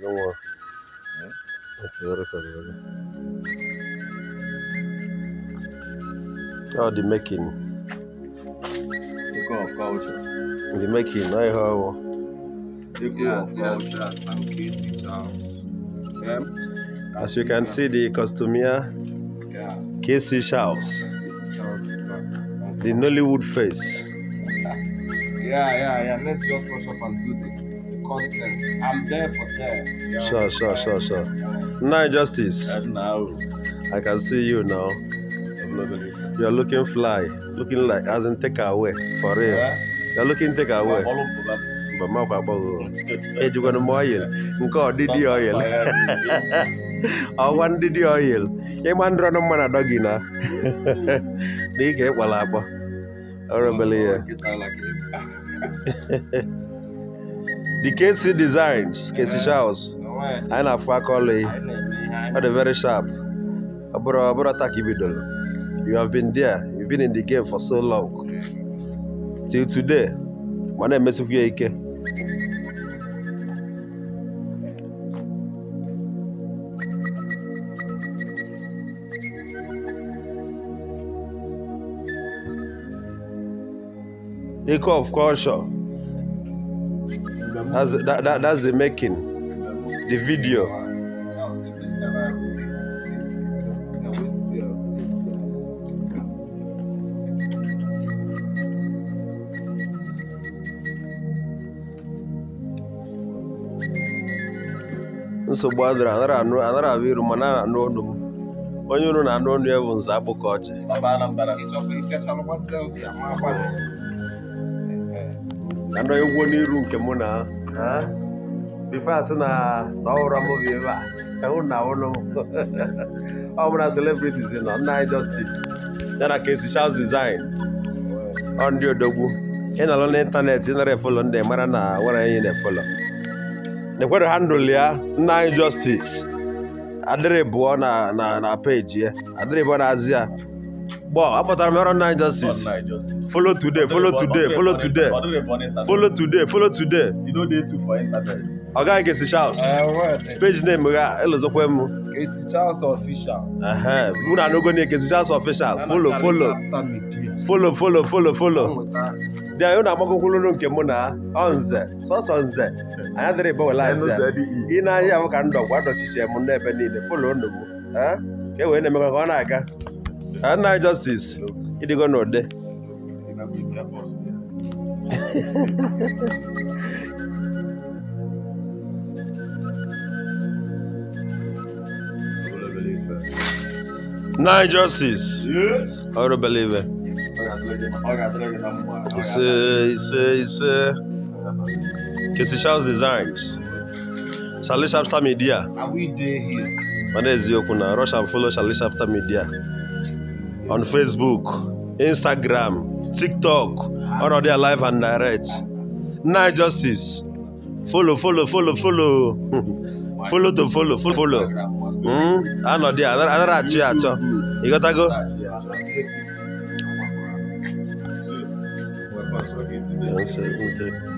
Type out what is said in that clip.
No more. Okay, record, record. Oh, the making. Echo of culture. The making. I have. Echo Yes, of yes, culture. yes. I'm Casey Charles. Yeah. As you can see, the costumier, Yeah. KC Charles, Casey Charles is back. That's the Nollywood face. Yeah. Let's just rush up and do the content. I'm there for them. Yeah. Sure. Now, Justice, And now, I can see you now. You're looking fly, looking like as in take away for real. Yeah. You're looking take away. But my papa, ejikwana m oil nke ọdịdị oil ọgwa ndịdị oil ịgba ndụ ọnụ mma na dọ gị na na ị ga-ekpala akpọ ọrụ obele ya. The KC Designs, KC Charles, anyị na-afụ aka ọlụ ya. Ọ dị very sharp. Ọ bụrụ taa ka i bidoro. You have been there, you've been in the game for so long till today, ma na-emesikwu ya ike. Echo of culture. That's the making, the video. Nsogbu adịrọ, anara anụ, anara abụ iru mana a na-anụ olu m. Onye unu na-anụ olu ya bụ Nze Akpụkọ Ọchị. Baba Anambra. Anọ egwu n'iru nke mụ na ha before asị na ọ hụrụ m bụ ebe a ka hụ na ụlọ m ọ bụla celebrities nọ. Nna anyị Justice ya na KC Charles Design, ọ ndị odogwu. Ị nọrọ n'ịntanetị, ị nara efollow ndị mara na nwere enyi na-efollow nekwere handle ya. Nna anyị Justice adịrị bụọ na peji ya, adịrị bụọ na-azị ya gbọ. Akpọtara m ọrụ nna anyị Justice. Follow today, follow today, follow today, follow today, follow today. You no dey too for internet. Ọ gaghị KC Charles page name ga elozokwe m. Casey Charles Official. Ehe, mụ na anụgo na KC Charles Official. Follow, follow, follow, follow, follow, follow. Bịa, unu agbagokwuluru nke mụ na ọ nze sọsọ nze anyị adịrị bọwela azị ya. Ị na-anya ahụ ka ndọgwa dọchichie m n'ebe niile. Follow unu m eh? Ka e wee na-emekwa ka ọ na-aga. Eh, nna anyị Justice, ịdịgo n'ụdị. Nna anyị Justice, ọrụ believe. Ọ ga-adịrị gị na mma. Ise, ise, ise. KC Charles Designs, Charlie Chapter Media. Are we there here? Mana eziokwu na rush and follow Charlie Chapter Media on Facebook, Instagram, TikTok. Ọnọdụ ya live and direct. Nna anyị Justice, follow, follow, follow, follow, follow to follow, follow, follow. Anọdụ ya anara achọ ya achọ, ịghọtago? 1, 7, 3.